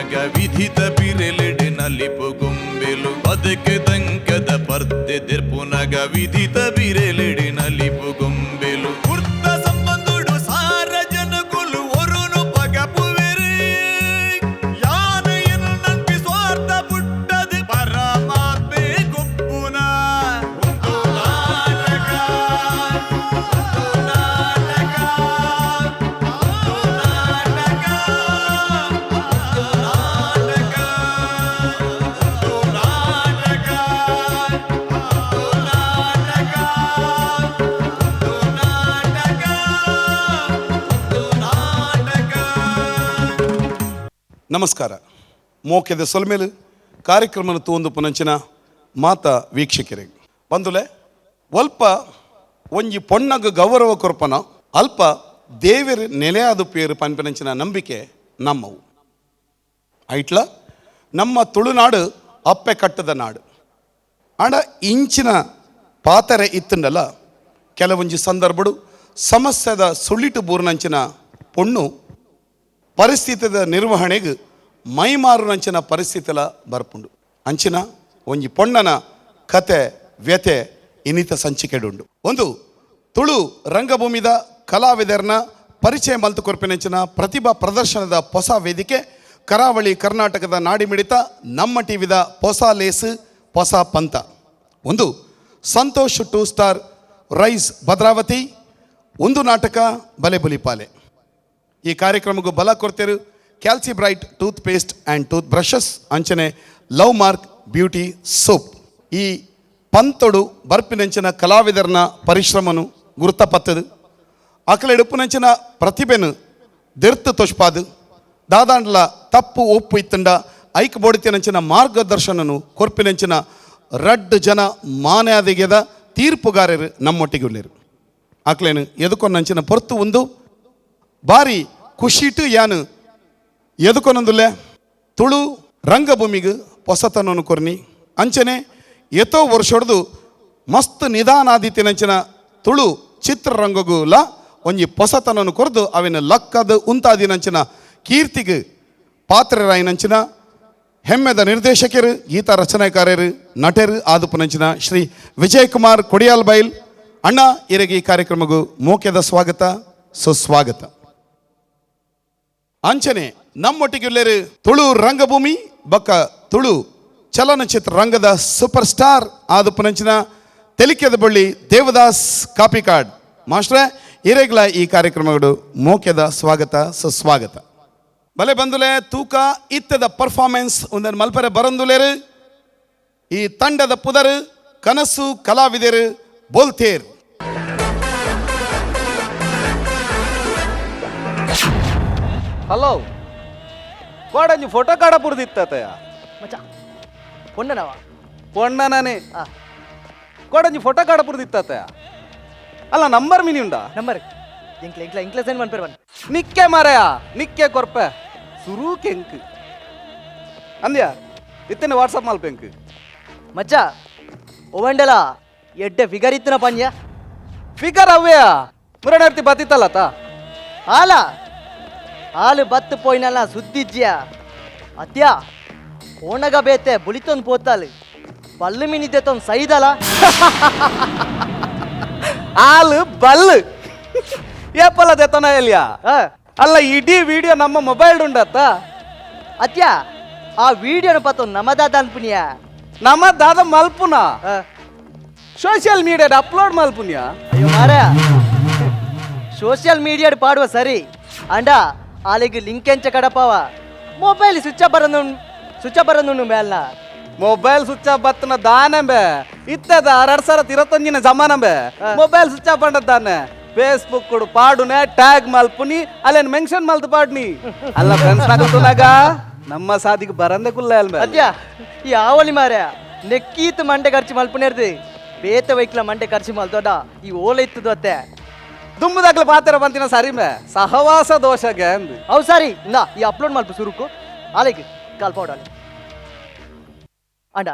ದೆರ್ಪುನಗ ವಿಧಿತ ಬಿರೆಲೆಡೆ ನಲಿಪು ಗೊಂಬೆಲು ಬದುಕು ದಂಕದ ಪರ್ದೆ ದೆರ್ಪುನಗ ವಿಧಿತ ಬಿರೆಲೆಡೆ ನಲಿಪು ಗೊಂಬೆಲು ಕುರ್ತ ಸಂಬಂಧುಡು ಸಾರ ಜನಕುಲು ಒರುನು ಪಗಪುವೆರು ಯಾನ ಎನ್ನಂಪಿ ಸ್ವಾರ್ಥ ಪುಟ್ಟದು ಪರಮಾತ್ಮೆ ಗುಪ್ಪುನ ಒಂದು ನಾಟಕ ಒಂದು ನಾಟಕ ಒಂದು ನಾಟಕ ಒಂದು ನಾಟಕ ಒಂದು ನಾಟಕ ಒಂದು ನಾಟಕ ಒಂದು ನಾಟಕ ಒಂದು ನಾಟಕ. ನಮಸ್ಕಾರ. ಮೋಕೆದ ಸೊಲ್ಮೇಲು ಕಾರ್ಯಕ್ರಮನ ತೂಂದು ಪುನಂಚಿನ ಮಾತ ವೀಕ್ಷಕರಿಗೆ ಬಂದುಲೆ ಒಲ್ಪ ಒಂಜಿ ಪೊಣ್ಣಗ ಗೌರವ ಕೊರ್ಪನ ಅಲ್ಪ ದೇವೆರ್ ನೆಲೆಯಾದ ಪೇರು ಪನ್ಪಿನಂಚಿನ ನಂಬಿಕೆ ನಮ್ಮವು. ಐಟ್ಲ ನಮ್ಮ ತುಳುನಾಡು ಅಪ್ಪೆ ಕಟ್ಟದ ನಾಡು. ಆಂಡ ಇಂಚಿನ ಪಾತರೆ ಇತ್ತಂಡಲ್ಲ ಕೆಲವೊಂಜಿ ಸಂದರ್ಭಡು ಸಮಸ್ಯೆದ ಸುಳ್ಳಿಟು ಬೂರ್ನಂಚಿನ ಪೊಣ್ಣು ಪರಿಸ್ಥಿತಿದ ನಿರ್ವಹಣೆಗೆ ಮೈಮಾರುನಂಚಿನ ಪರಿಸ್ಥಿತಿಲ ಬರ್ಪುಂಡು. ಅಂಚಿನ ಒಂಜಿ ಪೊಣ್ಣನ ಕತೆ ವ್ಯತೆ ಇನ್ನಿತ ಸಂಚಿಕೆಡುಂಡು. ಒಂದು ತುಳು ರಂಗಭೂಮಿದ ಕಲಾವಿದರ್ನ ಪರಿಚಯ ಮಲ್ತು ಕೊರ್ಪಿನಂಚಿನ ಪ್ರತಿಭಾ ಪ್ರದರ್ಶನದ ಹೊಸ ವೇದಿಕೆ ಕರಾವಳಿ ಕರ್ನಾಟಕದ ನಾಡಿಮಿಡಿತ ನಮ್ಮ ಟಿವಿದ ಹೊಸ ಲೇಸು ಹೊಸ ಪಂಥ. ಒಂದು Santosh to star rice Bhadravati, ಒಂದು ನಾಟಕ ಬಲೆ ಬುಲಿಪಾಲೆ. ಈ ಕಾರ್ಯಕ್ರಮಕ್ಕೂ ಬಲ ಕೊಡ್ತೇರು Calci Bright tooth paste and tooth brushes, ಅಂಚನೆ love mark beauty soap. ಈ ಪಂತೊಡು ಬರ್ಪಿನಂಚಿನ ಕಲಾವಿದರನ ಪರಿಶ್ರಮನು ಗುರುತಪತ್ತದು, ಅಕಲೆಡುಪ್ಪುನಂಚಿನ ಪ್ರತಿಭೆನು ದೆರ್ತು ತೊಷ್ಪಾದು, ದಾದಾಂಡ್ಲ ತಪ್ಪು ಒಪ್ಪು ಇತ್ತಂಡ ಐಕ್ ಬೋಡಿತಿನಂಚಿನ ಮಾರ್ಗದರ್ಶನನು ಕೊರ್ಪಿನಂಚಿನ ರಡ್ಡು ಜನ ಮಾನ್ಯಾದಿಗೆದ ತೀರ್ಪುಗಾರರು ನಮ್ಮೊಟ್ಟಿಗೆ ಉಳ್ಳೇರು. ಆಕ್ಲೇನು ಎದುಕೊನ್ನಂಚಿನ ಪೊರ್ತು ಒಂದು ಬಾರಿ ಖುಷಿಟು ಯಾನು ಎದುಕೊನೊಂದುಲ್ಲೆ ತುಳು ರಂಗಭೂಮಿಗೆ ಹೊಸತನನ್ನು ಕೊರ್ನಿ ಅಂಚನೆ ಎತೋ ವರ್ಷೊಡ್ದು ಮಸ್ತ್ ನಿಧಾನಾದಿತ್ತಿನಂಚಿನ ತುಳು ಚಿತ್ರರಂಗಗುಲ ಒಂಜಿ ಪೊಸತನನ್ನು ಕೊರ್ದು ಅವಿನ ಲಕ್ಕದ ಉಂತಾದಿನಂಚಿನ ಕೀರ್ತಿಗೆ ಪಾತ್ರರಾಯಿನಂಚಿನ ಹೆಮ್ಮೆದ ನಿರ್ದೇಶಕರು, ಗೀತಾ ರಚನೆಕಾರರು, ನಟರು ಆದುಪುನಂಚಿನ ಶ್ರೀ ವಿಜಯಕುಮಾರ್ ಕೊಡಿಯಾಲ್ ಬೈಲ್ ಅಣ್ಣ ಇರಗಿ ಈ ಕಾರ್ಯಕ್ರಮಗೂ ಮೋಕ್ಯದ ಸ್ವಾಗತ, ಸುಸ್ವಾಗತ. ಅಂಚನೆ ನಮ್ಮೊಟ್ಟಿಗೆ ಉಲ್ಲೇರು ತುಳು ರಂಗಭೂಮಿ ಬಕ್ಕ ತುಳು ಚಲನಚಿತ್ರ ರಂಗದ ಸೂಪರ್ ಸ್ಟಾರ್ ಆದುಪುನಂಚಿನ ತೆಲಿಕೆದ ಬಳ್ಳಿ ದೇವದಾಸ್ ಕಾಪಿಕಾಡ್ ಮಾಸ್ಟ್ರೆ ಇರೆಗ್ಲ ಈ ಕಾರ್ಯಕ್ರಮಗಳು ಮೋಕ್ಯದ ಸ್ವಾಗತ, ಸುಸ್ವಾಗತ. ಬಲೆ ಬಂದುಲೆ ತೂಕ ಇತ್ತದ ಪರ್ಫಾರ್ಮೆನ್ಸ್ ಒಂದನ್ನು ಮಲ್ಪರೆ ಬರಂದುಲೇರು. ಈ ತಂಡದ ಪುದರು ಕನಸು ಕಲಾವಿದರು ಬೋಲ್ತೇರ್. ಹಲೋ ಕೋಡಂಜಿ ಫೋಟೋ ಕಾಡ ಪುರ್ದಿತ್ತತಯ. ಮಚ್ಚ ಪೊಣ್ಣನವ. ಪೊಣ್ಣನೇ. ಆ. ಕೋಡಂಜಿ ಫೋಟೋ ಕಾಡ ಪುರ್ದಿತ್ತತಯ. ಅಲ್ಲ ನಂಬರ್ ಮಿನಿ ಉಂಡಾ? ನಂಬರ್ ಎಂಕ್ಲ ಎಂಕ್ಲ ಎಂಕ್ಲ ಸೆಂಡ್ ಮನ್ಪೇರ್ ಬನ್. ನಿಕ್ಕೆ ಮಾರಯ, ನಿಕ್ಕೆ ಕೊರ್ಪೆ ಸುರು ಕೆಂಕ್ ಅಂದ್ಯಾ ಇತ್ತನೆ ವಾಟ್ಸಪ್ ಮಲ್ಪ ಎಂಕ್. ಮಚ್ಚ ಒವಂಡಲ ಎಡ್ಡೆ ಫಿಗರ್ ಇತ್ತನ ಪಂಜ. ಫಿಗರ್ ಅವ್ಯಾ ಮುರಡರ್ತಿ ಬತ್ತಿತ್ತಲ್ಲ ತಾ. ಆಲ ಆಲು ಬತ್ತು ಪೋಯ್ನಲ್ಲ ಸುದ್ದಿಜ್ಜಿಯ ಅತ್ಯಾ ಓಣಗ ಬೇತೆ ಬುಳಿತೊಂದು ಪೋತಾಲು ಬಲ್ಲು ಮೀನಿದ್ದೆ ತೊಂದು ಸೈದಲ. ಆಲು ಬಲ್ಲು ಏಪಲ್ಲ ದೆತ್ತನ ಎಲ್ಲಿಯಾ? ಆ, ಅಲ್ಲ ಇಡೀ ವಿಡಿಯೋ ನಮ್ಮ ಮೊಬೈಲ್ ಉಂಡತ್ತ. ಅತ್ಯಾ ಆ ವಿಡಿಯೋನ ಪತ್ತೊಂದು ನಮದಾದ ಅನ್ಪುನಿಯ. ನಮ್ಮ ದಾದ ಮಲ್ಪುನ social media upload ಮಲ್ಪುನಿಯಾ. ಅಯ್ಯೋ ಮಾರ, ಸೋಷಿಯಲ್ ಮೀಡಿಯಾಡ್ ಪಾಡುವ ಸರಿ ಅಂಡ ಆಲಿಗೆ ಲಿಂಕ್ ಎಂಚ ಕಡಪಾವ? Mobile switch off ಬರಂದು, switch off ಬರಂದು ಮೇಲ್ನ. Mobile switch off ಬತ್ತನ ದಾನಂಬೆ ಇತ್ತದ 2025ನ ಜಮಾನಂಬೆ. Mobile switch off ದಾನೆ ಫೇಸ್ಬುಕ್ ಕೊಡು ಪಾಡುನೆ ಟ್ಯಾಗ್ ಮಲ್ಪುನಿ ಅಲ್ಲೇನ್ ಮೆನ್ಷನ್ ಮಲ್ತು ಪಾಡ್ನಿ. ಅಲ್ಲ ಫ್ರೆಂಡ್ಸ್ ನಾಗ ನಮ್ಮ ಸಾದಿಗೆ ಬರಂದೆ ಕುಲ್ಲ ಅಲ್ಬೆ. ಅದ್ಯಾ ಈ ಆವಲಿ ಮಾರ್ಯ ನೆಕ್ಕೀತ್ ಮಂಡೆ ಖರ್ಚು ಮಲ್ಪುನೇರ್ದು ಬೇತ ವೈಕ್ಲ ಮಂಡೆ ಖರ್ಚು ಮಲ್ತೋಡ ಈ ಓಲ ಇತ್ತದು ಅತ್ತೆ. ದುಂಬುದಾಗ್ಲ ಪಾತ್ರ ಬಂತಿನ ಸರಿ ಮೇ ಸಹವಾಸ ದೋಷಗೆ ಅಂದು. ಅವು ಸರಿ ಇಂದ ಈ ಅಪ್ಲೋಡ್ ಮಲ್ಪ ಸುರುಕು ಆಲೆಗ್ ಕಾಲ್ ಪೌಡಾಲಿ ಅಂಡ.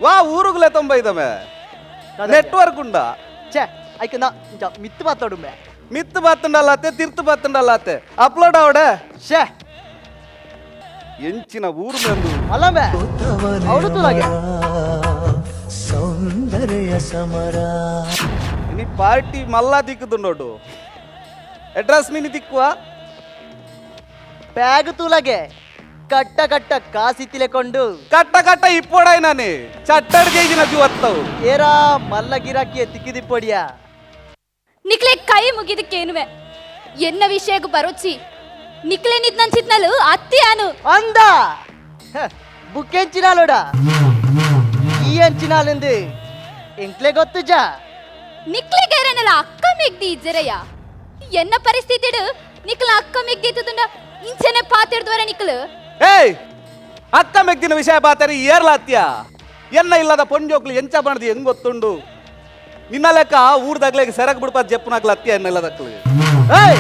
ವಾ ಊರುಗುಲೆ ತೊಂಬ ಇದಮೆ ನೆಟ್ವರ್ಕ್ ಉಂಡ. ಛೇ ಐಕ್ ನಾ ಇಂಚ ಮಿತ್ತು ಮಾತಾಡು ಮೇ. ಮಿತ್ತು ಬತ್ತುಂಡಲ್ಲತ್ತೆ ತಿರ್ತು ಬತ್ತುಂಡಲ್ಲತ್ತೆ ಅಪ್ಲೋಡ್ ಅವಡೆ. ಛೇ. ಎಂಚಿನ ಊರು ಬಂದು ಅಲ್ಲಂಬೆ ಅವಳು ತುಲಾಗೆ ಸೌಂದರ್ಯ ಸಮರ ನೀ ಪಾರ್ಟಿ ಮಲ್ಲ ದಿಕ್ಕುದುಂಡೋಡು ಅಡ್ರೆಸ್ ಮಿನಿ ದಿಕ್ಕುವ ಬ್ಯಾಗ್ ತೂಲಗೆ ಕಟ್ಟ ಕಟ್ಟ ಕಾಸಿತ್ತಿಲೆಕೊಂಡು ಕಟ್ಟ ಕಟ್ಟ ಇಪ್ಪೋಡಾಯ್ ನಾನೇ ಚಟ್ಟಡ್ ಜೈಜಿನ ಜೀವತ್ತವು ಏರಾ ಮಲ್ಲ ಗಿರಾಕಿಯ ತಿಕ್ಕಿದಿಪ್ಪೊಡಿಯ ನಿಕ್ಲೆ ಕೈ ಮುಗಿದಕ್ಕೇನುವೆ ಎನ್ನ ವಿಷಯಕ್ಕೂ ಬರೋಚಿ ನಿಕ್ಲೆ ನಿದ್ ನನ್ಸಿದ್ನಲು ಅತ್ತಿ ಅನು ಅಂದ ಬುಕ್ಕೆಂಚಿನಾಲೋಡ ಈ ಅಂಚಿನಾಲೆಂದು ಎಂಕ್ಲೆ ಗೊತ್ತು ಜಾ ನಿಕ್ಲೆ ಗೈರನಲ ಅಕ್ಕ ಮೆಗ್ದಿ ಇಜ್ಜರಯ್ಯ ಎನ್ನ ಪರಿಸ್ಥಿತಿಡು ನಿಕ್ಲ ಅಕ್ಕ ಮೆಗ್ದಿ ಇಂಚನೆ ಪಾತಿಡ್ದವರ ನಿಕ್ಲು ಏಯ್ ಅಕ್ಕ ಮೆಗ್ದಿನ ವಿಷಯ ಬಾತರಿ ಏರ್ಲಾತ್ಯ ಎನ್ನ ಇಲ್ಲದ ಪೊಂಜೋಕ್ಲು ಎಂಚ ಬಣದಿ ಹೆಂಗ್ ಗೊತ್ತುಂಡು ನಿನ್ನ ಲೆಕ್ಕ ಊರ್ದಾಗ್ಲೇಗೆ ಸೆರಗ್ ಬಿಡ್ಪಾದ ಜಪ್ಪನಾಗ್ಲ ಅತ್ಯ ಎನ್ನ ಇಲ್ಲದಕ್ಲು ಏಯ್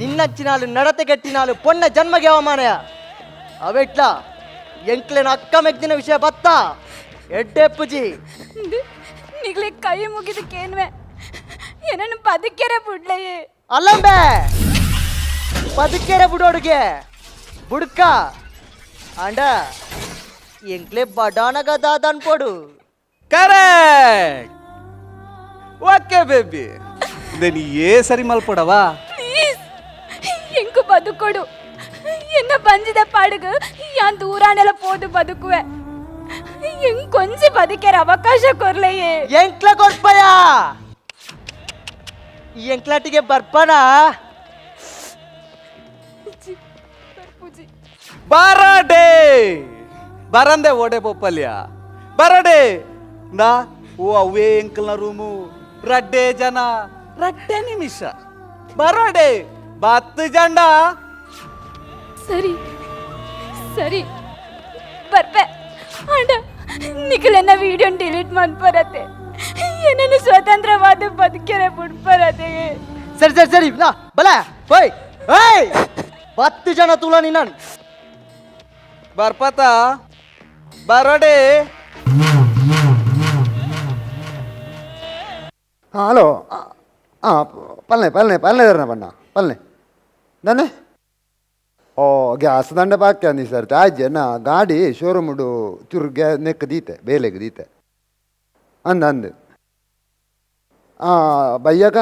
ನಿನ್ನಚ್ಚಿನಾಲು ನಡತೆ ಗಟ್ಟಿನಾಲು ಪೊನ್ನ ಜನ್ಮಗೆ ಅವಮಾನಯ ಅವೆಟ್ಲ ಎಂಕ್ಲೆನ ಅಕ್ಕ ಮೆಗ್ದಿನ ವಿಷಯ ಬತ್ತ ಎಡ್ಡೆ ಪುಜಿ ನಿಕ್ಲೆ ಕೈ ಮುಗಿದಕ್ಕೇನುವೆ ಏನನ್ನು ಬದುಕೆರೆ ಬಿಡ್ಲೆಯೇ ಅಲ್ಲಂಬೆ ಬದುಕೆರೆ ಬುಡೋಡುಗೆ ಬುಡ್ಕ ಅಂಡ ಎಂಕ್ಲೆ ಬಡಾನಗ ದಾದನ್ ಪೋಡು correct okay baby ನೀ ಏ ಸರಿ ಮಲ್ಪಡವಾ ಪ್ಲೀಸ್ ಎಂಕು ಬದುಕೊಡು ಎನ್ನ ಬಂಜಿದ ಪಾಡುಗು ಯಾನ್ ದೂರಾನೆಲ್ಲ ಪೋದು ಬದುಕುವೆ ಎಂಗ್ ಕೊಂಚ ಬದುಕೆರ ಅವಕಾಶ ಕೊರ್ಲೆಯೇ ಎಂಕ್ಲ ಕೊಡ್ಪಯ ಈ ಎಂಕ್ಲಾಟಿಗೆ ಬರ್ಪನ ಬರಡೆ ಬರಂದೆ ಓಡೆ ಪೊಪ್ಪಲ್ಯ ಬರಡೆ ನಾ ಓ ಅವೇ ಎಂಕಲ್ನ ರೂಮು ರಡ್ಡೆ ಜನ ರಡ್ಡೆ ನಿಮಿಷ ಬರಡೆ ಬತ್ತು ಜಂಡ ಸರಿ ಸರಿ ಬರ್ಪೆ ಅಂಡ ನಿಖಲೆನ್ನ ವಿಡಿಯೋ ಡಿಲೀಟ್ ಮಾಡ್ಬರತ್ತೆ ಏನನ್ನು ಸ್ವತಂತ್ರವಾದ ಬದುಕೆರೆ ಬಿಡ್ಬರತ್ತೆ ಸರಿ ಸರಿ ಸರಿ ನಾ ಬಲ ಹೋಯ್ ಏಯ್ 10 ಜನ ತುಲ ನಿನ್ನ ಬರ್ಪತ ಬರಡೆ ಹಾಂ ಹಲೋ ಹಾಂ ಪಲ್ನೆ ಪಲ್ನೆ ಪಲ್ನೆ ತರಣ ಪಣ್ಣ ಪಲ್ನೆ ದಾನೆ ಓ ಗ್ಯಾಸ್ ದಂಡ ಬಾಕಿ ಅಂದಿ ಸರ್ ತಾಜ್ ನಾ ಗಾಡಿ ಶೋರೂಮ್ ಚೂರು ಗ್ಯಾ ನೆಕ್ ದೀತೆ ಬೇಲೆಗ್ ದೀತೆ ಅಂದ ಅಂದ್ ಹಾಂ ಬಯ್ಯಾಗ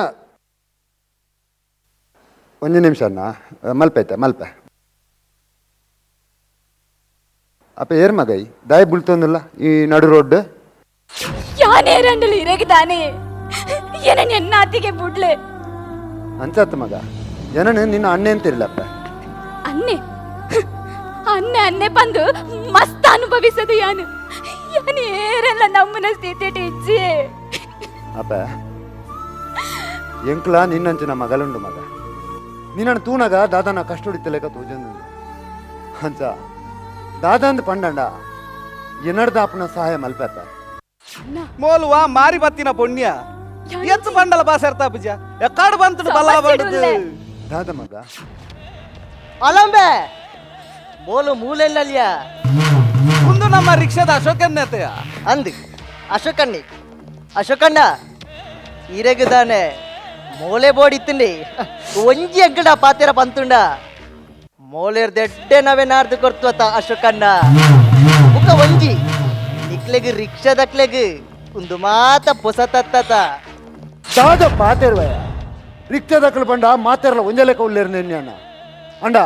ಒಂದು ನಿಮಿಷ ಅಣ್ಣ ಮಲ್ಪೆ ಐತೆ ಮಲ್ಪೆ ಅಪ್ಪ ಏರ್ ಮಗೈ ದಾಯಿ ಬುಳ್ತೊಂದಿಲ್ಲ ಈ ನಡು ರೋಡ್ ಯಾನೇರಂಡಲು ಇರಗಿದಾನೆ ಏನನ್ನ ಎನ್ನಾತಿಗೆ ಬಿಡ್ಲೆ ಅಂಚಾತ ಮಗ ಜನನ ನಿನ್ನ ಅಣ್ಣೆ ಅಂತಿರ್ಲಪ್ಪ ಅನ್ನೆ ಅನ್ನೆ ಅನ್ನೆ ಬಂದು ಮಸ್ತ್ ಅನುಭವಿಸದು ಯಾನು ಯಾನು ಏರಲ್ಲ ನಮ್ಮನ ಸ್ಥಿತಿ ಇಜ್ಜಿ ಅಪ್ಪ ಎಂಕ್ಲ ನಿನ್ನಂಚಿನ ಮಗಲುಂಡು ಮಗ ನಿನ್ನನ್ನು ತೂನಗ ದಾದನ ಕಷ್ಟ ಹೊಡಿತಲೇಕ ತೂಜಂದು ಅಂಚ ದಾದಂದ್ ಪಂಡಂಡ ಎನ್ನಡ್ದಾಪನ ಸಹಾಯ ಮಲ್ಪೆಪ್ಪ ಮೋಲ್ವಾ ಮಾರಿ ಬತ್ತಿನ ಪುಣ್ಯ ಎತ್ತು ಬಂಡಲ ಬಾಸರ್ತಾ ಪೂಜ ಎಕ್ಕಾಡು ಬಂತು ಬಲ್ಲ ಬಂಡದು ದಾದ ಮಗ ಅಲಂಬೆ ಮೋಲು ಮೂಲೆಲ್ಲಲ್ಯ ಒಂದು ನಮ್ಮ ರಿಕ್ಷಾದ ಅಶೋಕನ್ಯತೆಯ ಅಂದ್ ಅಶೋಕಣ್ಣಿ ಅಶೋಕಣ್ಣ ಇರಗುದಾನೆ ಮೋಲೆ ಬೋರ್ಡ್ ಇತ್ತಂಡಿ ಒಂಜಿ ಅಂಕಡ ಪಾತೆರ ಬಂತುಂಡ ಮೋಲೇರ್ ದೆಡ್ಡೆ ನಾವೇ ನಾರ್ದು ಕೊರ್ತುವತ ಅಶೋಕಣ್ಣ ಮುಖ ಒಂಜಿ ನಿಕ್ಲೆಗ್ ರಿಕ್ಷಾದಕ್ಲೆಗ್ ಒಂದು ಮಾತ ಪೊಸ ತತ್ತತ ದಾದ ಪಾತೆರ್ವಯ ರಿಕ್ಷಾದಕ್ಕಲು ಬಂಡ ಮಾತೆರ್ಲ ಒಂಜೆ ಲೆಕ್ಕ ಉಳ್ಳೇರು ನಿನ್ನೆ ಅಣ್ಣ ಅಂಡ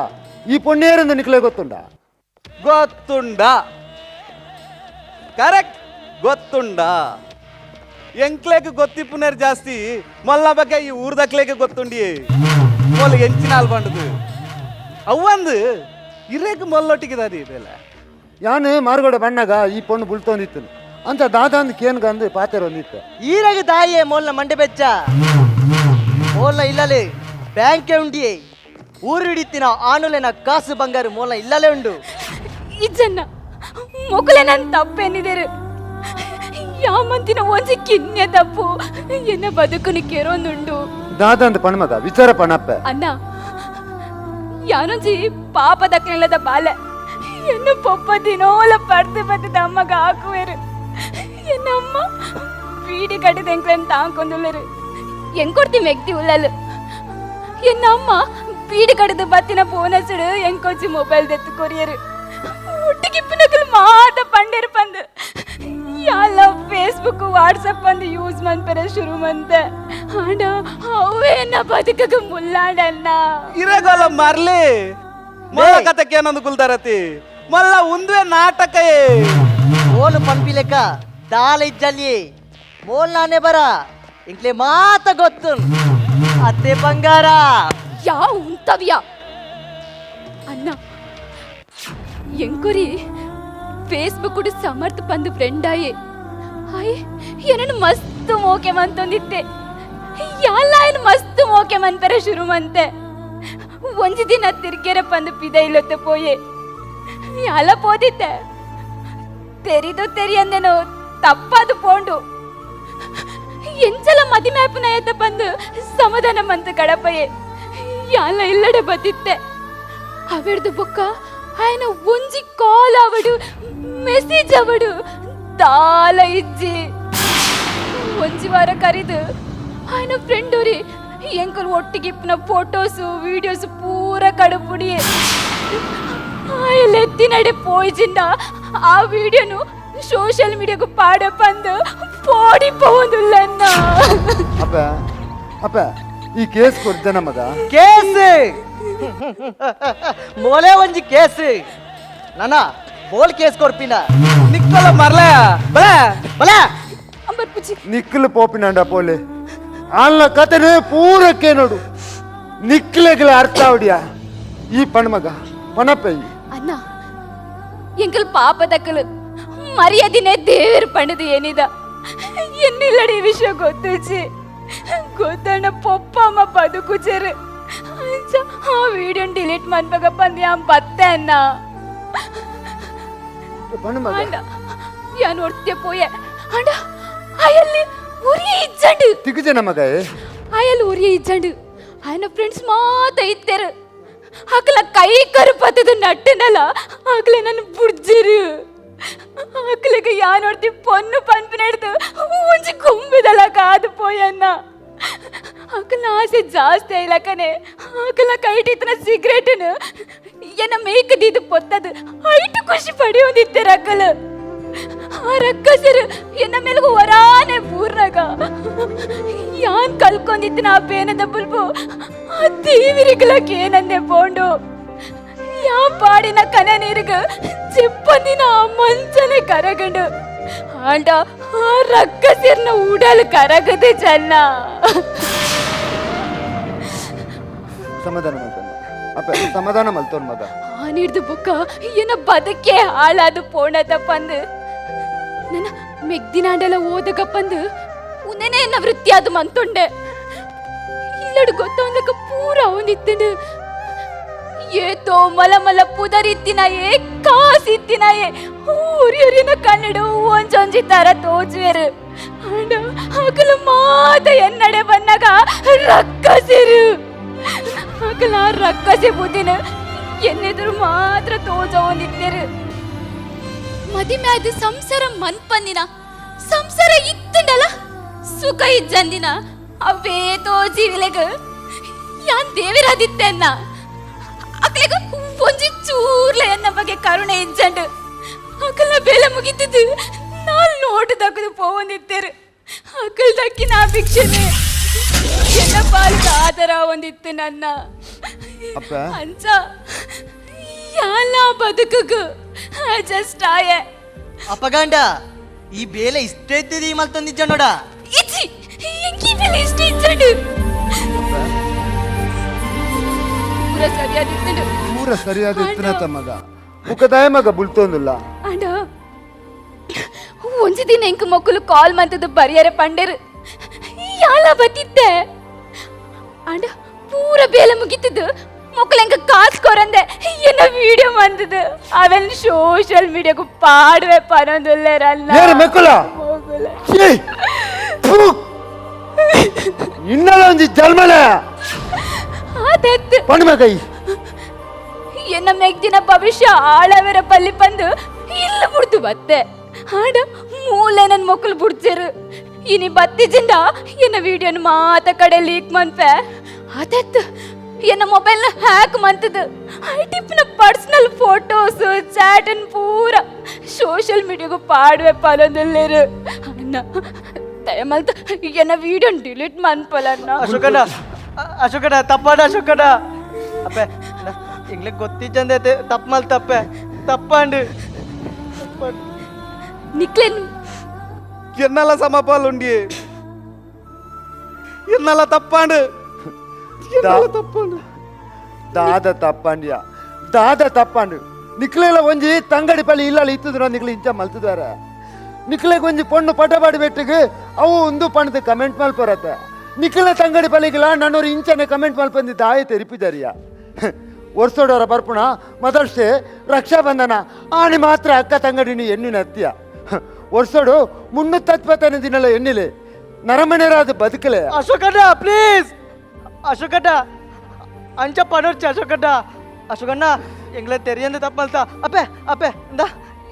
ಈ ಪೊಣ್ಣೇರಿಂದ ನಿಕ್ಲೆ ಗೊತ್ತುಂಡ ಗೊತ್ತುಂಡ ಕರೆಕ್ಟ್ ಗೊತ್ತುಂಡ ಎಂಕ್ಲೆಗ್ ಗೊತ್ತಿಪ್ಪುನೇರ್ ಜಾಸ್ತಿ ಮೊಲ್ಲ ಬಗ್ಗೆ ಈ ಊರ್ದಕ್ಲೆಗ್ ಗೊತ್ತುಂಡಿ ಮೊಲ್ಲ ಎಂಚಿನ ಬಂಡದು ಅವ್ವಂದು ಇರೇಗ್ ಮೊಲ್ಲೊಟ್ಟಿಗೆ ಬೇಲೆ ಯಾನು ಮಾರುಗಡೆ ಬಣ್ಣಗ ಈ ಪೊಣ್ಣು ಬುಳ್ತೊಂದಿತ್ತು ಅಂತ ದಾದ ಅಂದ್ ಕೇನ್ಗ ಅಂದು ಪಾತೆರ್ ಒಂದಿತ್ತು ಈರಗ ದಾಯೆ ಮೋಲ್ನ ಮಂಡೆ ಬೆಚ್ಚ ಮೋಲ್ನ ಇಲ್ಲಲೆ ಬ್ಯಾಂಕೆ ಉಂಡಿಯೇ ಊರು ಹಿಡಿತಿನ ಆನುಲೆನ ಕಾಸು ಬಂಗಾರು ಮೋಲ್ನ ಇಲ್ಲಲೇ ಉಂಡು ಇಜ್ಜನ್ನ ಮೊಕಲೆ ನನ್ ತಪ್ಪೇನಿದೇರು ಯಾಮಂತಿನ ಒಂಜಿ ಕಿನ್ಯ ತಪ್ಪು ಎನ್ನ ಬದುಕುನಿ ಕೆರೋನುಂಡು ದಾದ ಅಂದ್ ಪಣ್ಮಗ ವಿಚಾರ ಪಣಪ್ಪ ಅಣ್ಣ ಯಾನೊಂಜಿ ಪಾಪದ ಬಾಲೆ ಎನ್ನು ಪೊಪ್ಪ ದಿನೋಲ ಪಡ್ದು ಬತ್ತದ ಅಮ್ಮಗ ಹಾಕುವೆರು ಎನ್ನಮ್ಮ ಬೀಡಿ ಕಟ್ಟಿದ ಎಂಕ್ಲೆನ್ ತಾಂಕೊಂದುಳ್ಳರು ಎಂಕೊಡ್ತಿ ಮೆಗ್ದಿ ಉಳ್ಳಲು ಎನ್ನಮ್ಮ ಬೀಡು ಕಡದು ಬತ್ತಿನ ಬೋನಸ್ಡು ಎಂಕೊಂಚಿ ಮೊಬೈಲ್ ದೆತ್ತು ಕೊರಿಯರು ಒಟ್ಟಿಗಿಪ್ಪನಕಲು ಮಾತ ಪಂಡೇರು ಪಂದು ಯಾಲ ಫೇಸ್ಬುಕ್ ವಾಟ್ಸಪ್ ಅಂದು ಯೂಸ್ ಮನ್ಪೆರೆ ಶುರು ಮಂತೆ ಆಂಡ ಅವೇನ ಬದುಕಗ ಮುಲ್ಲಾಡನ್ನ ಇರಗೋಲ ಮರ್ಲಿ ಮೊಲ್ಲ ಕತೆಕ್ಕೆ ಏನೊಂದು ಕುಲ್ದಾರತಿ ಮೊಲ್ಲ ಉಂದುವೆ ನಾಟಕಯೇ ಮೋಲು ಪನ್ಪಿ ಲೆಕ್ಕ ದಾಲ ಇಜ್ಜಲ್ಲಿ ಮೋಲ್ ನಾನೇ ಬರ ಇಂಕ್ಲೆ ಮಾತ ಗೊತ್ತು ಅತ್ತೆ ಬಂಗಾರ ಯಾವ ಉಂತವ್ಯಾ ಅಣ್ಣ ಎಂಕುರಿ ಫೇಸ್ಬುಕ್ ಸಮರ್ಥ ಬಂದು ಫ್ರೆಂಡ್ ಆಯೆ ಆಯ್ ಏನನ್ನು ಮಸ್ತ್ ಮೋಕೆ ಮಂತೊಂದಿತ್ತೆ ಯಾಲ ಏನು ಮಸ್ತ್ ಮೋಕೆ ಮನ್ಪೆರೆ ಶುರು ಮಂತೆ ಒಂಜಿ ದಿನ ತಿರ್ಗೆರೆ ಪಂದು ಪಿದ ಇಲ್ಲೊತ್ತೆ ಪೋಯೆ ಯಾಲ ಪೋದಿತ್ತೆ ತೆರಿದು ತೆರಿಯಂದೇನು ತಪ್ಪಾದು ಪೋಂಡು ಎಂಚಲ ಮದಿ ಮ್ಯಾಪುನ ಬಂದು ಸಮಾಧಾನ ಮಂತು ಕಡಪಯೆ ಯಾಲ ಇಲ್ಲಡೆ ಬತ್ತಿತ್ತೆ ಅವೆಡ್ದು ಬೊಕ್ಕ ఆయన ಒಂಜಿ ಕಾಲ್ ಅವಡು ಮೆಸೇಜ್ ಅವಡು ದಾಲ ಇಜ್ಜಿ ಒಂಜಿ ವಾರ ಕರಿದು ఆయన ಫ್ರೆಂಡ್ ಅವ್ರಿ ಎಂಕಲ್ ಒಟ್ಟಿಗೆ ಇಪ್ಪನ ಫೋಟೋಸು ವಿಡಿಯೋಸ್ ಪೂರ ಕಡುಪುಡಿ ಎತ್ತಿನಡೆ ಪೋಯ್ಜಿಂದ ಆ ವಿಡಿಯೋನು ಸೋಷಿಯಲ್ ಮೀಡಿಯಾకు ಪಾಡಪಂದು ಪೋಡಿ ಪೋಂದುಲ್ಲನ್ನ ಅಪ್ಪ ಅಪ್ಪ ಈ ಕೇಸ್ ಕೊಡ್ತೇನೆ ಮಗ ಕೇಸ್ ಮೋಲೆ ಒಂಜಿ ಕೇಸ್ ನಾನ ಬೋಲ್ ಕೇಸ್ ಕೊರ್ಪಿನ ನಿಕ್ಕಲ ಮರ್ಲ ಬಲ ಬಲ ಅಂಬರ್ ಪುಜಿ ನಿಕ್ಕಲು ಪೋಪಿನಂಡ ಪೋಲೆ ಆಲ್ನ ಕತೆನೇ ಪೂರಕ್ಕೆ ನೋಡು ನಿಕ್ಕಲೆಗಳ ಅರ್ಥ ಅವಡಿಯ ಈ ಪಣ್ಮಗ ಪಣಪ್ಪ ಈ ಅಣ್ಣ ಎಂಕಲ್ ಪಾಪದಕ್ಕಲು ಮರ್ಯಾದಿನೇ ದೇವರು ಪಣದು ಏನಿದ ಎನ್ನಿಲ್ಲಡಿ ಈ ವಿಷಯ ಗೊತ್ತುಚಿ ಗೊತ್ತಣ್ಣ ಪೊಪ್ಪ ಅಮ್ಮ ಬದುಕುಚೇರು ಅಂಚ ಆ ವಿಡಿಯೋ ಡಿಲೀಟ್ ಮನ್ಪಗಪ್ಪ ಅಂದ್ ಯಾನ್ ಬತ್ತೆ ಅಣ್ಣ ಪಣ್ಮಗ ಅಂಡ ಯಾನ್ ಒರ್ತೆ ಪೋಯೆ ಅಂಡ ಅಯಲ್ಲಿ ಉರಿ ಇಜ್ಜಂಡು ತಿಗುಜನ ಮಗ ಏ? ಅಯಲ್ ಉರಿ ಇಜ್ಜಂಡು ఆయన ಫ್ರೆಂಡ್ಸ್ ಮಾತ ಇತ್ತೇರು ಆಕಲ ಕೈ ಕರುಪತ್ತದ ನಟ್ಟನಲ್ಲ ಆಕಲೆ ನನ್ನ ಬುಡ್ಜಿರು ಆಕಲಿಗೆ ಯಾ ನೋಡ್ತಿ ಪೊನ್ನು ಪನ್ಪಿನ ಹಿಡ್ದು ಒಂಜಿ ಕೊಂಬಿದಲ್ಲ ಕಾದು ಪೋಯನ್ನ ಆಕಲ ಆಸೆ ಜಾಸ್ತಿ ಆಯ್ಲಕನೆ ಆಕಲ ಕೈಟಿತ್ತನ ಸಿಗರೇಟನು ಎನ್ನ ಮೇಕದಿದ್ದು ಪೊತ್ತದು ಐಟು ಖುಷಿ ಪಡೆಯೋದಿತ್ತೆ ಅಕ್ಕಲು ಆ ರಕ್ಕಸರು ಎನ್ನ ಮೇಲ್ಗೂ ವರಾನೆ ಬೂರ್ನಾಗ ಯಾನ್ ಕಲ್ಕೊಂಡಿತ್ತಿನ ಆ ಬೇನದ ಬುಲ್ಬು ಆ ದೇವಿರಿಗ್ಲಕ್ಕೆ ಏನಂದೆ ಪೋಂಡು ಯಾ ಪಾಡಿನ ಕನ ನೀರಿಗ ಚಿಪ್ಪಂದಿನ ಆ ಮಂಚನೆ ಕರಗಂಡು ಆಂಡ ಆ ರಕ್ಕಸಿರ್ನ ಉಡಲ್ ಕರಗದೆ ಚನ್ನ ಸಮಾಧಾನ ಮಲ್ತೋನ್ ಮಗ ಅಪ್ಪ ಸಮಾಧಾನ ಮಲ್ತೋನ್ ಮಗ ಆನಿಡ್ದು ಬುಕ್ಕ ಏನ ಬದುಕೆ ಹಾಳಾದು ಪೋಣದ ಪಂದು ನನ್ನ ಮೆಗ್ದಿನಾಂಡೆಲ್ಲ ಓದಗಪ್ಪಂದು ಉನ್ನೇನೆ ಎನ್ನ ವೃತ್ತಿ ಅದು ಮಂತೊಂಡೆ ಇಲ್ಲಡು ಗೊತ್ತೊಂದಕ್ಕ ಪೂರ ಅವನಿತ್ತನು ಏತೋ ಮಲ ಮಲ ಪುದರಿತ್ತಿನಯೇ ಕಾಸಿತ್ತಿನಯೇ ಊರಿನ ಕನ್ನಡ ಒಂಜೊಂಜಿ ತರ ತೋಜುವೆರು ಅಂಡ ಅಕಲ ಮಾತ ಎನ್ನಡೆ ಬಂದಾಗ ರಕ್ಕಸಿರು ಅಕಲ ರಕ್ಕಸೆ ಬುದ್ಧಿನ ಎನ್ನೆದುರು ಮಾತ್ರ ತೋಜ ಒಂದಿತ್ತೇರು ಮದಿಮೆ ಆದ ಸಂಸಾರ ಮನ್ಪಂದಿನ ಸಂಸಾರ ಇತ್ತಂಡಲ ಸುಖ ಇಜ್ಜಂದಿನ ಅವೇ ತೋಜಿವಿಲೆಗ ಯಾನ್ ದೇವಿರಾದಿತ್ತೆ ಅನ್ನ ಅಕ್ಲೆಗ ಒಂಜಿ ಚೂರ್ಲೆ ಎನ್ನ ಬಗ್ಗೆ ಕರುಣೆ ಇಜ್ಜಂಡು ಅಕಲ್ನ ಬೇಲೆ ಮುಗಿತಿದ್ದು ನಾಲ್ ನೋಟು ದಕ್ಕದು ಪೋವಂದಿತ್ತೇರು ಅಕಲ್ ದಕ್ಕಿನ ಆ ಭಿಕ್ಷೆನೆ ಎನ್ನ ಪಾಲಿಗೆ ಆದರ ಒಂದಿತ್ತು ನನ್ನ ಅಪ್ಪ ಅಂಚ ಯಾಲ ಬದುಕುಗು ಜಸ್ಟ್ ಆಯೆ ಅಪಗಂಡ ಈ ಬೇಲೆ ಇಷ್ಟ ಇದ್ದಿದ್ದು ಈ ಮಲ್ತೊಂದಿಜ್ಜ ನೋಡ ಇಜ್ಜಿ ಎಂಕಿ ಮೇಲೆ ಇಷ್ಟ ಇಜ್ಜಂಡು ಪೂರ ಸರಿಯಾದಿತ್ತಂಡು ಪೂರ ಸರಿಯಾದ ಇತ್ತನ ಮಗ ಮುಖದಾಯ ಮಗ ಬುಲ್ತೋಂದುಲ್ಲ ಅಂಡ ಒಂಜಿ ದಿನ ಎಂಕ್ ಮೊಕ್ಕಲು ಕಾಲ್ ಮಂತದ್ದು ಬರಿಯರೆ ಪಂಡೇರು ಯಾಲ ಬತ್ತಿತ್ತೆ ಅಂಡ ಪೂರ ಬೇಲೆ ಮುಗಿತದ್ದು ಮೊಕ್ಕಲು ಎಂಕ ಕಾಸು ಕೊರಂದೆ ಎನ್ನ ವಿಡಿಯೋ ಬಂದದ್ದು ಅವೆಲ್ಲ ಸೋಷಿಯಲ್ ಮೀಡಿಯಾಗೂ ಪಾಡುವೆ ಪನೊಂದುಲ್ಲೇರಲ್ಲ ಏರು ಮೆಕ್ಕುಲ ಛೀ! ಥು! ಇನ್ನಲ ಒಂಜಿ ಜನ್ಮನೆ ಆದತ್ತು ಪಣ್ಮ ಕೈ ಎನ್ನ ಮೆಗ್ದಿನ ಭವಿಷ್ಯ ಆಳವೆರ ಪಲ್ಲಿ ಬಂದು ಇಲ್ಲ ಬುಡ್ದು ಬತ್ತೆ ಆಡ ಮೂಲೆ ನನ್ನ ಮಕ್ಕಳು ಬುಡ್ಜರು ಇನಿ ಬತ್ತಿಜಿಂದ ಎನ್ನ ವಿಡಿಯೋನ ಮಾತ ಕಡೆ ಲೀಕ್ ಮನ್ಪೆ ಅದತ್ತು ಎನ್ನ ಮೊಬೈಲ್ ನ ಹ್ಯಾಕ್ ಮಂತದ ಐಟಿಪ್ನ personal photos chat ಅನ್ ಪೂರ ಸೋಷಿಯಲ್ ಮೀಡಿಯಾಗೂ ಪಾಡುವೆ ಪಲೊಂದುಲ್ಲೇರು ಅಣ್ಣ ದಯಮಲ್ತ ಎನ್ನ ವಿಡಿಯೋ ಡಿಲೀಟ್ ಮನ್ಪಲಣ್ಣ. ಅಶೋಕಣ್ಣ, ಅಶೋಕಣ್ಣ, ತಪ್ಪಾಡ ಅಶೋಕಣ್ಣ. ಅಪ್ಪೆ, ಎಂಗ್ಲಿಗೆ ಗೊತ್ತಿಜ್ಜಂದೈತೆ, ತಪ್ಪು ಮಲ್ ತಪ್ಪೆ ತಪ್ಪಂಡು. ನಿಕ್ಲೆನ್ ಎನ್ನಲ ಸಮಪಾಲುಂಡಿ, ಎನ್ನಲ ತಪ್ಪಾಂಡು, ಎನ್ನಲ ತಪ್ಪಾಂಡು. ದಾದ ತಪ್ಪಂಡ್ಯ, ದಾದ ತಪ್ಪಂಡು. ನಿಕ್ಲೆಲ ಒಂಜಿ ತಂಗಡಿ ಪಳ್ಳಿ ಇಲ್ಲಲ್ಲ ಇತ್ತದ್ರ ನಿಕ್ಲೆ ಇಂಚ ಮಲ್ತದಾರ. ನಿಕ್ಲೆಗ್ ಒಂಜಿ ಪೊಣ್ಣು ಪಟಪಾಡಿ ಬೆಟ್ಟಿಗೆ ಅವು ಒಂದು ಪಣದ ಕಮೆಂಟ್ ಮಲ್ಪರತ್ತ. ನಿಕ್ಲೆ ತಂಗಡಿ ಪಲ್ಲಿಗಿಲ್ಲ ನನ್ನೋರು ಇಂಚನೆ ಕಮೆಂಟ್ ಮಲ್ಪಂದಿ ದಾಯ ತೆರಿಪಿದಾರಿಯ. ವರ್ಷೋಡವರ ಬರ್ಪುಣ ಮದರ್ಸೆ ರಕ್ಷಾಬಂಧನ ಆಣಿ ಮಾತ್ರ ಅಕ್ಕ ತಂಗಡಿನಿ ಎಣ್ಣಿನ ಅತ್ಯ. ವರ್ಷೋಡು 370ನೇ ದಿನಲ ಎಣ್ಣಿಲೆ ನರಮನೆರಾದ ಬದುಕಲೆ. ಅಶೋಕಣ್ಣ ಪ್ಲೀಸ್, ಅಶೋಕಣ್ಣ ಅಂಚ ಪನೊರ್ಚಿ ಅಶೋಕಣ್ಣ. ಅಶೋಕಣ್ಣ, ಎಂಗ್ಲೆ ತೆರಿಯಂದೆ ತಪ್ಪಲ್ತ. ಅಪ್ಪೆ ಅಪ್ಪೆ, ಇಂದ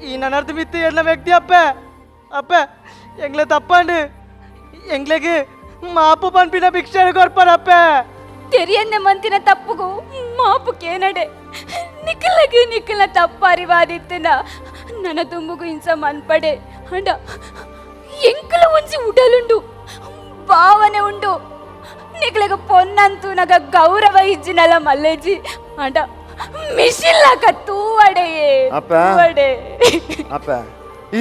ಈ ನನ್ನರ್ದು ಬಿತ್ತು ಎನ್ನ ವ್ಯಕ್ತಿ. ಅಪ್ಪೆ ಅಪ್ಪೆ, ಎಂಗ್ಲೆ ತಪ್ಪಂಡು, ಎಂಗ್ಲೆಗೆ ಮಾಪು ಪನ್ಪಿನ ಭಿಕ್ಷೆ ಕೊರ್ಪಣ ಅಪ್ಪೆ. ತೆರಿಯನ್ನೆ ಮಂತಿನ ತಪ್ಪುಗು ಮಾಪು ಕೇನಡೆ. ನಿಖಲಗೆ ನಿಖಲ ತಪ್ಪ ಅರಿವಾದಿತ್ತನ ನನ್ನ ತುಂಬುಗು ಇಂಸ ಮನ್ಪಡೆ. ಅಂಡ ಎಂಕಲ ಒಂಜಿ ಉಡಲುಂಡು, ಭಾವನೆ ಉಂಡು. ನಿಕ್ಲೆಗ ಪೊನ್ನಂತೂ ನಗ ಗೌರವ ಇಜ್ಜಿನಲ ಮಲ್ಲೇಜಿ. ಅಂಡ ಮಿಷಿಲ್ಲಾಕ ತೂವಡೆಯೇ. ಅಪ್ಪ. ತೂವಡೆ. ಅಪ್ಪ,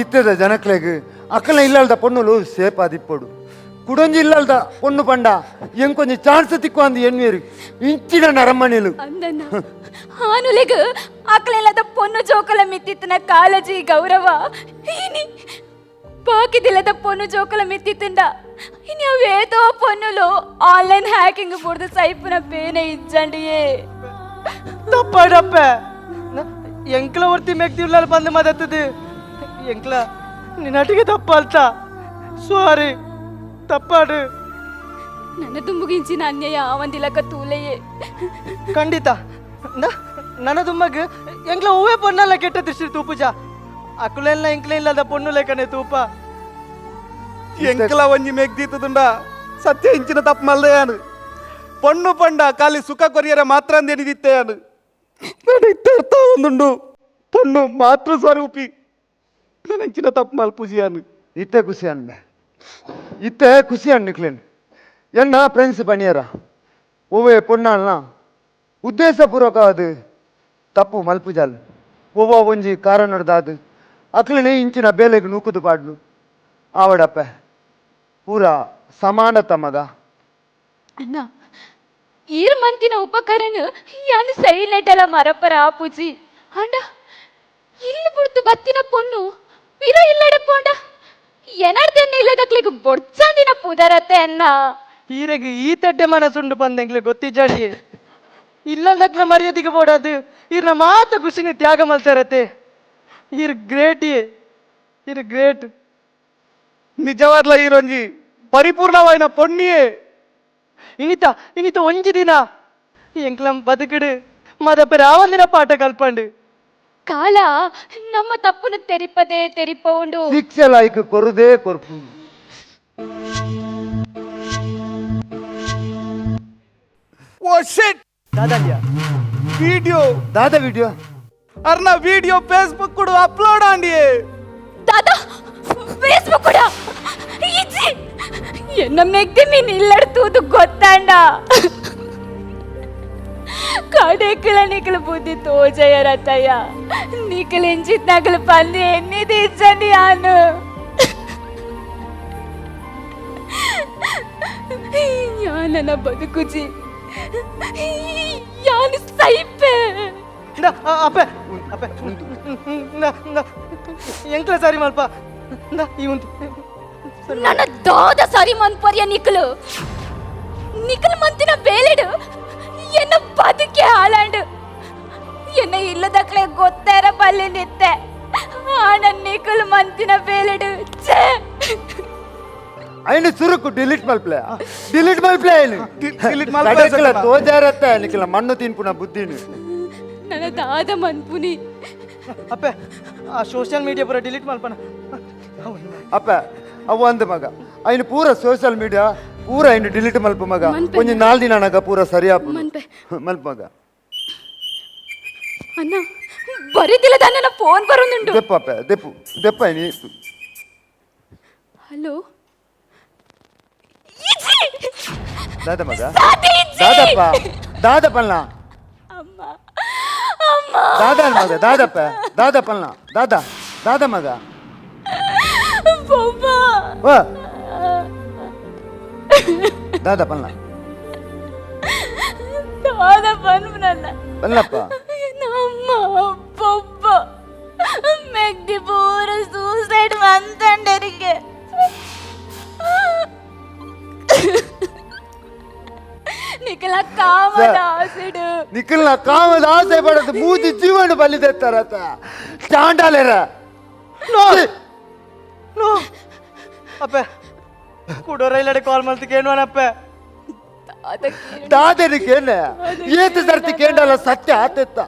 ಇತ್ತದ ಜನಕ್ಲೆಗ್ ಅಕ್ಕಲ ಇಲ್ಲಲ್ದ ಪೊಣ್ಣುಲು ಸೇಪಾದಿಪ್ಪೊಡು. ಕುಡೊಂಜಿ ಇಲ್ಲಲ್ದ ಪೊಣ್ಣು ಪಂಡ ಎಂಕೊಂಜಿ ಚಾನ್ಸ್ ತಿಕ್ಕು ಅಂದು ಎನ್ವೇರು ಇಂಚಿನ ನರಮಣಿಲು. ಅಂದನ್ನ ಆನುಲೆಗ್ ಅಕ್ಲೆಲ್ಲದ ಪೊನ್ನು ಜೋಕಲ ಮಿತ್ತಿತ್ತನ ಕಾಳಜಿ ಗೌರವ ಇನಿ ಬಾಕಿದಿಲ್ಲದ ಪೊನ್ನು ಜೋಕಲ ಮಿತ್ತಿತ್ತಂಡ ಇನಿ ಅವೇತೋ ಪೊನ್ನುಲು ಆನ್ಲೈನ್ ಹ್ಯಾಕಿಂಗ್ ಬುಡ್ದು ಸೈಪುನ ಬೇನೆ ಇಜ್ಜಂಡಿಯೇ. ತಪ್ಪಾಡಪ್ಪೆ, ಎಂಕ್ಲ ಒರ್ತಿ ಮೆಗ್ದಿವ್ಲಾಲ್ ಬಂದು ಮದತ್ತದು. ಎಂಕ್ಲ ನಿನ್ನಟಿಗೆ ತಪ್ಪಲ್ತ, ಸಾರಿ, ತಪ್ಪಾಡು. ನನ್ನ ತುಂಬುಗಿಂಚಿನ ಅನ್ಯಾಯ ಆವಂದಿಲಕ ತೂಲೆಯೇ. ಖಂಡಿತ ನನ್ನ ದುಮ್ಮಗ್ ಎಂಕ್ಲ ಹೂವೇ ಪೊನ್ನಲ್ಲ ಕೆಟ್ಟ ದೃಷ್ಟಿ ತೂಪುಜ. ಅಕುಲೆಲ್ಲ ಎಂಕ್ಲ ಇಲ್ಲದ ಪೊಣ್ಣು ಲೇಖನೆ ತೂಪ. ಎಂಕಲ ಒಂಜಿ ಮೆಗ್ದೀತದುಂಡ ಸತ್ಯ ಇಂಚಿನ ತಪ್ಪು ಮಲ್ದಯಾನು. ಪೊಣ್ಣು ಪಂಡ ಖಾಲಿ ಸುಖ ಕೊರಿಯರ ಮಾತ್ರ ಅಂದೇನಿದಿತ್ತೆಯಾನು. ಇತ್ತೆ ಅರ್ಥ ಒಂದುಂಡು, ಪೊಣ್ಣು ಮಾತೃ ಸ್ವರೂಪಿ. ನಾನು ಇಂಚಿನ ತಪ್ಪು ಮಲ್ಪುಜಿಯಾನು. ಇತ್ತೆ ಖುಷಿ ಅಣ್ಣ, ಇತ್ತೆ ಖುಷಿ ಅಣ್ಣ. ನಿಕ್ಲೇನು ಎನ್ನ ಫ್ರೆಂಡ್ಸ್ ಪಣಿಯರ ಒವ್ವೆ ಪೊಣ್ಣಾಲ್ನ ಉದ್ದೇಶಪೂರ್ವಕ ಅದು ತಪ್ಪು ಮಲ್ಪುಜಾಲ್. ಒವ್ವ ಒಂಜಿ ಕಾರಣದಾದು ಅಕ್ಲನೆ ಇಂಚಿನ ಬೇಲೆಗ್ ನೂಕುದು ಪಾಡ್ಲು ಆವಡಪ್ಪ. ಪೂರ ಸಮಾನತ ಮಗ. ಅಣ್ಣ, ಈರ್ ಮಂತಿನ ಉಪಕರಣ ಯಾನು ಸೈಲೆಂಟ್ ಅಲ್ಲ ಮರಪರ ಆಪುಜಿ. ಅಂಡ ಇಲ್ಲಿ ಬುಡ್ತು ಬತ್ತಿನ ಪೊಣ್ಣು ಪಿರ ಇಲ್ಲಡೆ ಪೋಂಡ ಎನರ್ದೆನ್ನ ಇಲ್ಲದಕ್ಲಿಗೆ ಬೊಡ್ಚಂದಿನ ಪುದರತೆ ಅನ್ನ. ಈರೆಗ್ ಈ ತಡ್ಡೆ ಮನಸ್ಸುಂಡು ಬಂದೆಂಗ್ಲೆ ಗೊತ್ತಿಜ್ಜಾಡಿ. ಇಲ್ಲದಕ್ನ ಮರ್ಯಾದೆಗೆ ಬೋಡದು ಈರ್ನ ಮಾತ ಖುಷಿನ ತ್ಯಾಗ ಮಲ್ತಾರತೆ. ಈರ್ ಗ್ರೇಟ್, ಈರ್ ಗ್ರೇಟ್. ನಿಜವಾದ್ಲ ಈರೊಂಜಿ ಪರಿಪೂರ್ಣವಾಯಿನ ಪೊಣ್ಣಿಯೇ. ಇನಿತ ಇನಿತ ಒಂಜಿ ದಿನ ಎಂಕ್ಲಂ ಬದುಕಿಡು ಮದಪ್ಪ ರಾವಂದಿನ ಪಾಠ ಕಲ್ಪಂಡು. ಕಾಲ ನಮ್ಮ ತಪ್ಪುನ ತೆರಿಪದೆ ತೆರಿಪೌಂಡು. ಶಿಕ್ಷೆ ಲಾಯ್ಕ್ ಕೊರುದೇ ಕೊರ್ಪು. ಓ ಶಿಟ್! ದಾದಂಡ್ಯ? ವಿಡಿಯೋ. ದಾದ ವಿಡಿಯೋ? ಅರ್ನ ವಿಡಿಯೋ ಫೇಸ್ಬುಕ್ ಕೂಡ ಅಪ್ಲೋಡ್ ಆಂಡಿಯೇ. ದಾದಾ, ಫೇಸ್ಬುಕ್ ಕೂಡ ಇಜ್ಜಿ. ಎನ್ನ ಮೆಗ್ದಿ ಮೀನ್ ಇಲ್ಲಡ್ ತೂದು ಗೊತ್ತಾಂಡ. ಕಡೆಕಲ ನಿಕಲ ಬುದ್ಧಿ ತೋಜಯ ರತಯ್ಯ. ನಿಕಲ ಎಂಚಿತ್ ನಕಲ ಪಂದಿ ಎನ್ನಿది ಇಜ್ಜಂಡಿ ಆನು. ಯಾನನ ಬದುಕುಜಿ, ಯಾನು ಸೈಪೆ. ಇಂದ, ಅಪ್ಪೆ ಅಪ್ಪೆ, ಇಂದ, ಇಂದ, ಎಂಕ್ಲ ಸಾರಿ ಮಲ್ಪ. ಇಂದ, ಈ ಉಂಟು. ನನ್ನ ದಾದ ಸಾರಿ ಮನ್ಪರ್ಯ ನಿಕಲು. ನಿಕಲ್ ಮಂತಿನ ಬೇಲೆಡು ಎನ್ನ ಬದುಕೆ ಹಾಳಾಂಡು. ಎನ್ನ ಇಲ್ಲದಕ್ಲೆ ಗೊತ್ತಾರ ಪಲ್ಲಿ ನಿತ್ತೆ ಆಣ ನಿಕಲ್ ಮಂತಿನ ಬೇಲೆಡು ಛೇ. అయిన చురుకు ಡಿಲೀಟ್ ಮಲ್ಪ್ಲೆ, ಡಿಲೀಟ್ ಮಲ್ಪ್ಲೆ అయిన. ಡಿಲೀಟ್ ಮಲ್ಪಲೆ. ಕಡೆಕ್ಲ ತೋಜಾರತ್ತೆ ನಿಕ್ಲ ಮಣ್ಣು ತಿನ್ಪುನ ಬುದ್ಧಿನಿ. ನನ್ನ ದಾದ ಮನ್ಪುನಿ. ಅಪ್ಪೆ, ಆ ಸೋಷಿಯಲ್ ಮೀಡಿಯಾ ಪೂರ ಡಿಲೀಟ್ ಮಲ್ಪನ. ಅಪ್ಪ, ಅವು ಅಂದ ಮಗ ಐನು ಪೂರ ಸೋಷಿಯಲ್ ಮೀಡಿಯಾ ಪೂರ ಇನ್ನು ಡಿಲೀಟ್ ಮಲ್ಪ ಮಗ. ಮನ್ಪೆ. ಒಂಜಿ ನಾಲ್ ದಿನ ಅನಗ ಪೂರ ಸರಿ ಆಪುಂಡು. ಮನ್ಪೆ. ಮಲ್ಪ ಮಗ. ಅಣ್ಣ, ಬರೀತಿಲ್ಲ ನನ್ನ ಫೋನ್ ಬರೋದುಂಟು. ದೆಪ್ಪ ಅಪ್ಪ, ದೆಪ್ಪು ದೆಪ್ಪ ನೀ. ಹಲೋ. ದಾದ ಮಗ, ದಾದಪ್ಪ, ದಾದಪ್ಪಲ್ಲ. ಅಮ್ಮ, ಅಮ್ಮ. ದಾದ ಮಗ, ದಾದಪ್ಪ, ದಾದಪ್ಪಲ್ಲ, ದಾದಾ, ದಾದ ಮಗ. ಬೊಬ್ಬ. ಓ ದಾದಪ್ಪಲ್ಲ. ದಾದ ಪನ್ಪುನಲ್ಲ. ಪಲ್ಲಪ್ಪ. ನಮ್ಮ ಬೊಬ್ಬ ಮೆಗ್ದಿ ಪೂರ ಸೂಸೈಡ್ ಮಂತಂಡರಿಗೆ. ನಿಖಲ ಕಾಮದ ಆಸಿಡು. ನಿಖಲ್ನ ಕಾಮದ ಆಸೆ ಪಡೋದು ಮೂತಿ ಜೀವನ ಬಲಿದೆತ್ತಾರತ ಚಾಂಡಾಲೇರ. ನೋ ನೋ ಅಪ್ಪೆ, ಕುಡೋರ ಇಲ್ಲಡೆ ಕಾಲ್ ಮಲ್ತಿಗೆ ಏನು ಅಪ್ಪೆ? ದಾದನಿಕೇನೆ ಏತ ಸರ್ತಿ ಕೇಂಡಲ್ಲ ಸತ್ಯ ಆತೆತ್ತ.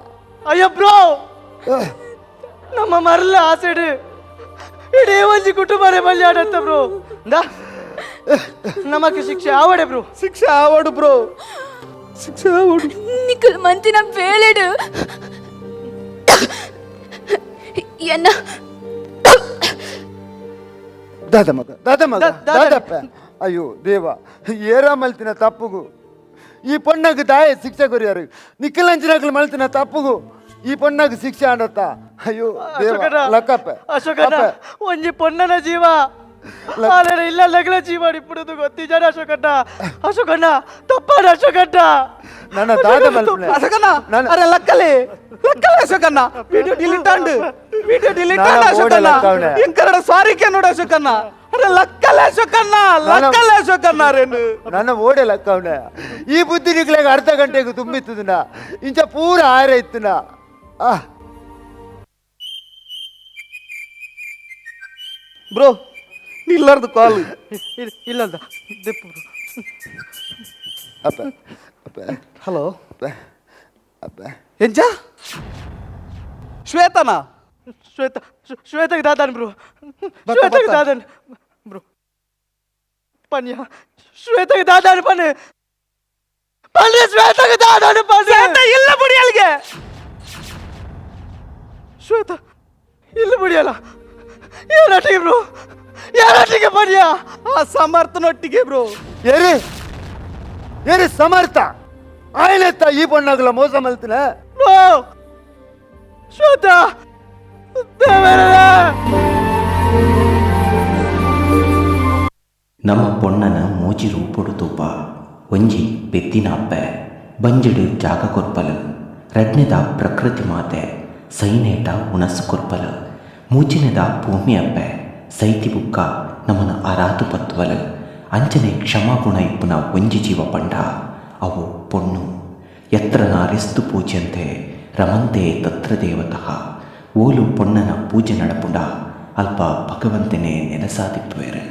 ಅಯ್ಯೋ ಬ್ರೋ, ನಮ್ಮ ಮರಲ ಆಸೆಡು ಇಡೀ ಒಂಜಿ ಕುಟುಂಬನೇ ಬಲಿ ಆಡತ್ತ ಬ್ರೋ. ಇಂದಾ, ನಮಕ್ ಶಿಕ್ಷೆ ಆವಡೆ ಬ್ರೋ. ಶಿಕ್ಷೆ ಆವಡು ಬ್ರೋ, ಶಿಕ್ಷೆ ಆವಡು. ನಿಖಲ್ ಮಂತಿನ ಬೇಳೆಡು ಎನ್ನ. ದಾದ ಮಗ, ದಾದ ಮಗ. ದಾದ. ದಾದಪ್ಪ. ಅಯ್ಯೋ ದೇವ, ಏರ ಮಲ್ತಿನ ತಪ್ಪುಗು ಈ ಪೊಣ್ಣಗ್ ದಾಯ ಶಿಕ್ಷೆ ಕೊರಿಯಾರು? ನಿಖಲಂಚಿನಕ್ಲು ಮಲ್ತಿನ ತಪ್ಪುಗು ಈ ಪೊಣ್ಣಗ್ ಶಿಕ್ಷೆ ಆಡತ್ತ? ಅಯ್ಯೋ ದೇವ. ಅಶೋಕಣ್ಣ. ಲಕ್ಕಪ್ಪ. ಅಶೋಕಣ್ಣ. ಅಪ್ಪ. ಒಂಜಿ ಪೊನ್ನನ ಜೀವ ಆದ್ರೆ ಇಲ್ಲ ಲಗ್ನ ಜೀವ ಇಪ್ಪುಡುದು ಗೊತ್ತಿಜಾನ ಅಶೋಕಣ್ಣ. ಅಶೋಕಣ್ಣ, ತಪ್ಪಾನ ಅಶೋಕಣ್ಣ. ನನ್ನ ದಾದ ಮಲ್ಪನೆ. ಅಶೋಕಣ್ಣ. ನಾನು- ಅರೆ ಲಕ್ಕಲೆ ಲಕ್ಕಲೆ ಅಶೋಕಣ್ಣ, ವಿಡಿಯೋ ಡಿಲೀಟ್ ಆಂಡ್, ವಿಡಿಯೋ ಡಿಲೀಟ್ ನಾನು ಆಂಡ್ ಅಶೋಕಣ್ಣ. ಓಡಲ್ಲ ಕವನೆ. ಇಂಕರಡ ಸಾರಿ ಕೆ ನೋಡು ಅಶೋಕಣ್ಣ. ಅರೆ ಲಕ್ಕಲೆ ಅಶೋಕಣ್ಣ, ಲಕ್ಕಲೆ ಅಶೋಕಣ್ಣ ರೇನು. ನನ್ನ ಓಡೆ ಲಕ್ಕವನೆ. ಈ ಬುದ್ಧಿ ನಿಕ್ಲೆಗ್ ಅರ್ಧ ಗಂಟೆಗೆ ತುಂಬಿತ್ತದನ ಇಂಚ ಪೂರ ಆರ ಇತ್ತುನ ಆ. ಬ್ರೋ, ನಿಲ್ಲರ್ದು ಕಾಲ್. ಇಲ್ಲ ದೆಪ್ಪು ಬ್ರೋ. ಅಪ್ಪ, ಅಪ್ಪ. ಹಲೋ. ಅಪ್ಪ, ಅಪ್ಪ. ಎಂಚ ಶ್ವೇತನಾ? ಶ್ವೇತ, ಶ್ವೇತಗೆ ದಾದಾನ್ ಬ್ರೋ. ಬತ್ತ, ಶ್ವೇತಗೆ ಬತ್ತ. ದಾದಾನ್ ಬ್ರೋ ಪನ್ಯ. ಶ್ವೇತಗೆ ದಾದಾನ್ ಪನ್ನೆ, ಪನ್ನೆ, ಶ್ವೇತಗೆ ದಾದಾನ್ ಪನ್ನೆ. ಶ್ವೇತ ಇಲ್ಲ ಬಿಡಿ ಅಲ್ಲಿಗೆ. ಶ್ವೇತ ಇಲ್ಲ ಬಿಡಿಯಲ್ಲ. ಯಾರೊಟ್ಟಿಗೆ ಬ್ರೋ? ಯಾರೊಟ್ಟಿಗೆ ಪನ್ಯ? ಆ ಸಮರ್ಥನೊಟ್ಟಿಗೆ ಬ್ರೋ. ಏರಿ ಏರಿ ಸಮರ್ಥ ಆಯ್ನೆತ್ತ ಈ ಪೊಣ್ಣಗ್ಲ ಮೋಸ ಮಲ್ತಿನ? ಬ್ರೋ, ಶ್ವೇತ ದೇವರೇ. ನಮ್ಮ ಪೊಣ್ಣನ ಮೂಜಿ ರೂಪೊಡು ತೂಪ. ಒಂಜಿ ಪೆದ್ದಿನ ಅಪ್ಪೆ, ಬಂಜಿಡು ಜಾಗ ಕೊರ್ಪಲು. ರಡ್ನೆದ ಪ್ರಕೃತಿ ಮಾತೆ, ಸೈನೇಟ ಉಣಸು ಕೊರ್ಪಲು. ಮೂಜಿನೆದ ಭೂಮಿ ಅಪ್ಪೆ, ಸೈತಿ ಬುಕ್ಕ ನಮನ ಅರಾತು ಪತ್ವಲು. ಅಂಚನೆ ಕ್ಷಮಾಗುಣ ಇಪ್ಪುನ ಒಂಜಿ ಜೀವ ಪಂಡ ಅವು ಪೊಣ್ಣು. ಯತ್ರ ನಾರಿಸ್ತು ಪೂಜ್ಯಂತೆ ರಮಂತೆ ತತ್ರ ದೇವತಃ. ಓಲು ಪೊಣ್ಣನ ಪೂಜೆ ನಡಪುಂಡ ಅಲ್ಪ ಭಗವಂತನೇ ನೆಲಸಾದಿಪ್ಪುವೆರು.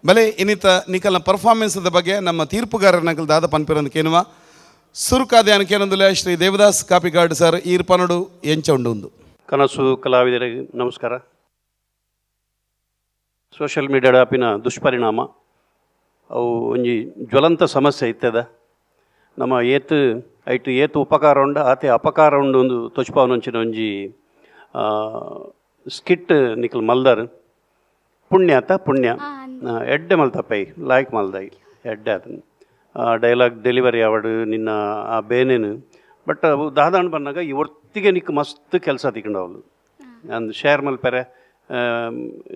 ಬಲೆ ಇನ್ನಿತ ನಿಕಲ್ನ ಪರ್ಫಾರ್ಮೆನ್ಸ್ ಬಗ್ಗೆ ನಮ್ಮ ತೀರ್ಪುಗಾರರ ದಾದ ಪನ್ಪಿರಂದು ಕೇನುವ. ಸುರುಕಾದೆ ಅನಕೇನೊಂದುಲೆ ಶ್ರೀ ದೇವದಾಸ್ ಕಾಪಿಗಾಡ್ ಸರ್, ಈರ್ಪನಡು ಎಂಚ ಉಂಡು ಒಂದು. ಕನಸು ಕಲಾವಿದರಿಗೆ ನಮಸ್ಕಾರ. ಸೋಷಿಯಲ್ ಮೀಡಿಯಾದ ಆಪಿನ ದುಷ್ಪರಿಣಾಮ ಅವು ಒಂಜಿ ಜ್ವಲಂತ ಸಮಸ್ಯೆ ಇತ್ತದ. ನಮ್ಮ ಏತ್ ಐಟ್ ಏತ್ ಉಪಕಾರ ಉಂಡು ಆತೆ ಅಪಕಾರ ಉಂಡು. ಒಂದು ತೊಚ್ಪಾವನೊಂಚಿನ ಒಂಜಿ ಸ್ಕಿಟ್ ನಿಕಲ್ ಮಲ್ದಾರ್. ಪುಣ್ಯ ಆತ ಪುಣ್ಯ. ಎಡ್ಡೆ ಮಲ್ತಪ್ಪೈ, ಲಾಯ್ಕ್ ಮಲ್ದಾಯಿ, ಎಡ್ಡೆ ಆತನ ಡೈಲಾಗ್ ಡೆಲಿವರಿ ಆವಡು ನಿನ್ನ ಆ ಬೇನೇನು. ಬಟ್ ಅವು ದಾದಾಂಡ್ ಬಂದಾಗ ಈ ಒತ್ತಿಗೆ ನಿಕ್ ಮಸ್ತ್ ಕೆಲಸ ತಿಕ್ಕಂಡವಳು ಅಂದ್ ಶೇರ್ ಮಲ್ಪೆರೆ.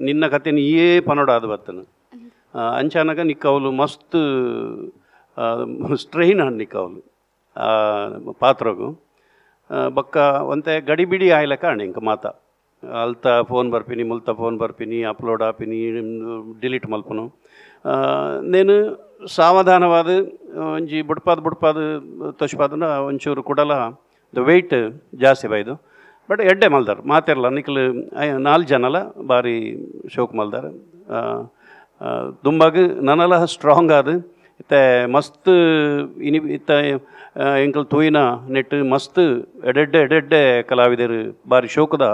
ನಿನ್ನ ಕತೆ ನೀಯೇ ಪನೋಡ ಅದು ಬತ್ತನು. ಅಂಚಾನಗ ನಿಕ್ ಅವಳು ಮಸ್ತ್ ಸ್ಟ್ರೈನ್ ಆಂಡ್ ನಿಕ್ ಅವಳು ಪಾತ್ರಗು. ಬೊಕ್ಕ ಒಂತೆ ಗಡಿಬಿಡಿ ಆಯ್ಲಕ ಆಂಡ್ ಇಂಕ ಮಾತ ಅಲ್ತ ಫೋನ್ ಬರ್ಪಿನಿ, ಮುಲ್ತ ಫೋನ್ ಬರ್ಪಿನಿ, ಅಪ್ಲೋಡ್ ಆಪಿನಿ, ಡಿಲೀಟ್ ಮಲ್ಪುನು. ನೇನು ಸಾವಧಾನವಾದ ಒಂಜಿ ಬುಡ್ಪಾದ್ ಬುಡ್ಪಾದ್ ತೊಚ್ಪಾದನ ಒಂಚೂರು ಕುಡಲ the weight ಜಾಸ್ತಿ ಬೈದು. ಬಟ್ ಎಡ್ಡೆ ಮಲ್ದಾರ್ ಮಾತಿರಲ್ಲ ನಿಕ್ಲು. ನಾಲ್ ಜನಲ ಬಾರಿ ಶೋಕ್ ಮಲ್ದಾರ್. ದುಂಬಾಗ್ ನನಲ ಸ್ಟ್ರಾಂಗ್ ಆದ್ ಇತ್ತೆ ಮಸ್ತ್ ಇನಿ ಇತ್ತ ಎಂಕಲ್ ತೂಯಿನ ನೆಟ್ ಮಸ್ತ್ ಎಡೆಡ್ಡೆ ಎಡೆಡ್ಡೆ ಕಲಾವಿದರು ಬಾರಿ ಶೋಕದ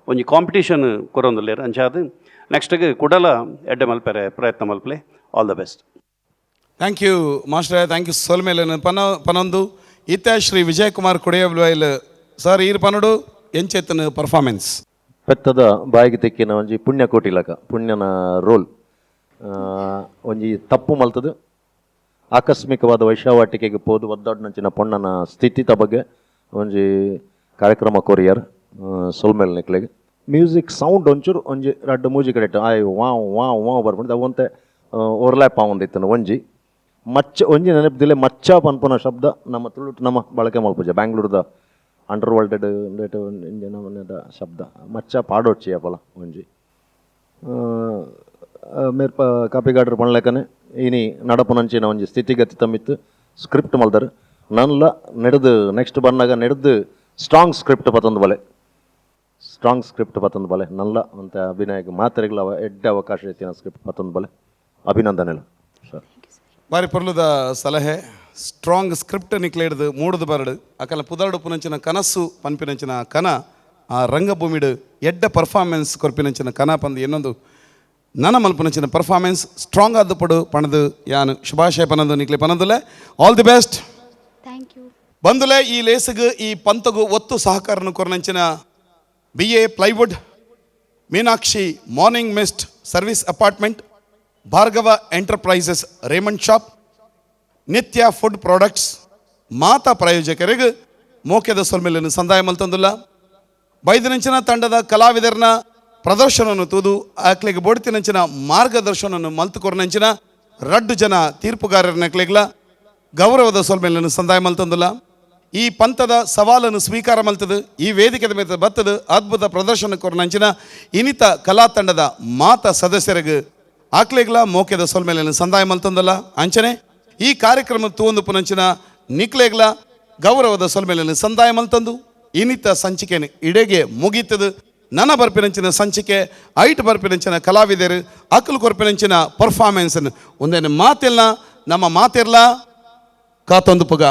ಒಂಜಿ ಕಾಂಪಿಟೇಷನ್ ಕೊರೊಂದುಲ್ಲೆರ್. ಅಂಚಾದ್ ನೆಕ್ಸ್ಟ್ಗೆ ಕುಡಲ ಎಡ್ಡೆ ಮಲ್ಪೆರೆ ಪ್ರಯತ್ನ ಮಲ್ಪಲೆ. All the best. Thank you master, thank you. ಸೊಲ್ಮೇಲೆ ಪನ ಪನೊಂದು ಇತ್ತ ಶ್ರೀ ವಿಜಯಕುಮಾರ್ ಕುಡಿಯಬೈಲ್ ಸರ್ ಈರ್ ಪನಡು ಎಂಚೆತ್ತನ ಪರ್ಫಾರ್ಮೆನ್ಸ್. ಪೆತ್ತದ ಬಾಯಿಗೆ ತೆಕ್ಕಿನ ಒಂಜಿ ಪುಣ್ಯ ಕೋಟಿಲಕ ಪುಣ್ಯನ ರೋಲ್ ಒಂಜಿ ತಪ್ಪು ಮಲ್ತದು ಆಕಸ್ಮಿಕವಾದ ವೈಶಾವಾಟಿಕೆಗೆ ಪೋದು ಒದ್ದಾಡ್ನಂಚಿನ ಪೊಣ್ಣನ ಸ್ಥಿತಿತ ಬಗ್ಗೆ ಒಂಜಿ ಕಾರ್ಯಕ್ರಮ ಕೊರಿಯರ್ ಸೊಲ್ಮೇಲ್ ನಿಕ್ಲೆಗ್. ಮ್ಯೂಸಿಕ್ ಸೌಂಡ್ ಒಂಚೂರು ಒಂಜಿ ರಡ್ಡ್ ಮೂಜಿ ಕಡೆಟ್ ಆಯ್ wow wow wow ಬರ್ಪುಂಡು ಅವು ಒಂತೆ ಓವರ್ಲ್ಯಾಪ್ ಆವೊಂದಿತ್ತುಂಡು. ಒಂಜಿ ಮಚ್ಚ ಒಂಜಿ ನೆನಪುದಿಲ್ಲ ಮಚ್ಚ ಪನ್ಪುನ ಶಬ್ದ ನಮ್ಮ ತುಳುಟ್ ನಮ್ಮ ಬಳಕೆ ಮಲ್ಪುಜ. ಬ್ಯಾಂಗ್ಳೂರ್ದ ಅಂಡರ್ ವರ್ಲ್ಡೆಡ್ ಶಬ್ದ ಮಚ್ಚ ಪಾಡೊಡ್ಚಿ ಅಪಲ ಒಂಜಿ ಮೇರ್ಪ ಕಾಪಿಗಾಡ್ರ್ ಪನ್ಲೆಕನೆ ಇನಿ ನಡಪುನಂಚಿನ ಒಂಜಿ ಸ್ಥಿತಿಗತಿ ತಮ್ಮಿತ್ತು ಸ್ಕ್ರಿಪ್ಟ್ ಮಲ್ದರ್ ನನ್ಲ ನೆಡ್ದು ನೆಕ್ಸ್ಟ್ ಬನ್ನಾಗ ನೆಡ್ದು ಸ್ಟ್ರಾಂಗ್ ಸ್ಕ್ರಿಪ್ಟ್ ಪತೊಂದು ಬಲೆ, ಸ್ಟ್ರಾಂಗ್ ಸ್ಕ್ರಿಪ್ಟ್ ಪತೊಂದು ಬಲೆ ನಲ್ಲ ಅಂತ ಅಭಿನಯಕ್ಕೆ ಮಾತ್ರೆಗಳ ಎಡ್ಡೆ ಅವಕಾಶ ಇತ್ತಿನ ಸ್ಕ್ರಿಪ್ಟ್ ಪತೊಂದು ಬಲೆ. ಅಭಿನಂದನೆಲು ಸರ್. ಬಾರಿ ಪೊರ್ಲುದ ಸಲಹೆ. ಸ್ಟ್ರಾಂಗ್ ಸ್ಕ್ರಿಪ್ಟ್ ನಿಕ್ಲೇಡ್ದು ಮೂಡುದು ಬರಡು ಅಕಲ ಪುದರ್ಡು ಪುನಂಚಿನ ಕನಸು ಪನ್ಪಿನಂಚಿನ ಕನ ಆ ರಂಗಭೂಮಿಡು ಎಡ್ಡ ಪರ್ಫಾರ್ಮೆನ್ಸ್ ಕೊರ್ಪಿನಂಚಿನ ಕನ ಪಂದು ಇನ್ನೊಂದು ನನ ಮಲ್ಪುನಂಚಿನ ಪರ್ಫಾರ್ಮೆನ್ಸ್ ಸ್ಟ್ರಾಂಗ್ ಆದ ಪಡು ಪಣದು ಯಾನು ಶುಭಾಶಯ ಪನಂದು ನಿಕ್ಲೆ ಪನಂದುಲೆ. All the best. Thank you. ಬಂದುಲೆ ಈ ಲೇಸುಗು ಈ ಪಂತಗು ಒತ್ತು ಸಹಕಾರನು ಕೊರನಂಚಿನ B A plywood, Meenakshi morning mist service apartment, Bhargava enterprises Raymond shop, Nithya food products ಮಾತಾ ಪ್ರಾಯೋಜಕರಿಗೆ ಮೋಕ್ಯದ ಸೊಲ್ಮೆಲನ್ನು ಸಂದಾಯ ಮಲ್ತಂದುಲ್ಲ. ಬೈದನಂಚಿನ ತಂಡದ ಕಲಾವಿದರನ ಪ್ರದರ್ಶನವನ್ನು ತೂದು ಆಕ್ಲೆಗೆ ಬೋಡ್ತಿನಂಚಿನ ಮಾರ್ಗದರ್ಶನವನ್ನು ಮಲ್ತುಕೊರ್ನಂಚಿನ ರಡ್ಡು ಜನ ತೀರ್ಪುಗಾರರನಕ್ಲೆಗ್ಲ ಗೌರವದ ಸೊಲ್ಮೆಲನ್ನು ಸಂದಾಯ ಮಲ್ತಂದುಲ್ಲ. ಈ ಪಂಥದ ಸವಾಲನ್ನು ಸ್ವೀಕಾರ ಮಲ್ತದು ಈ ವೇದಿಕೆದ ಮೇಲೆ ಬತ್ತದು ಅದ್ಭುತ ಪ್ರದರ್ಶನ ಕೊರ್ನಂಚಿನ ಇನಿತ ಕಲಾ ತಂಡದ ಮಾತ ಸದಸ್ಯರಿಗೆ ಆಕ್ಲೆಗ್ಲ ಮೋಕ್ಯದ ಸೊಲ್ಮೆಲನ್ನು ಸಂದಾಯ ಮಲ್ತಂದಲ್ಲ. ಅಂಚನೆ ಈ ಕಾರ್ಯಕ್ರಮ ತೂವೊಂದು ಪುನಂಚಿನ ನಿಕ್ಲೆಗ್ಲ ಗೌರವದ ಸೊಲ್ಮೆಲನ್ನು ಸಂದಾಯ ಮಲ್ತಂದು ಇನ್ನಿತ ಸಂಚಿಕೆಯನ್ನು ಇಡೆಗೆ ಮುಗೀತದು. ನನ ಬರ್ಪಿನಂಚಿನ ಸಂಚಿಕೆ ಐಟ್ ಬರ್ಪಿನಂಚಿನ ಕಲಾವಿದರು ಅಕಲು ಕೊರ್ಪಿನಂಚಿನ ಪರ್ಫಾರ್ಮೆನ್ಸ್ ಒಂದೇನು ಮಾತಿಲ್ಲ ನಮ್ಮ ಮಾತಿರ್ಲ ಕಾತೊಂದು ಪುಗ.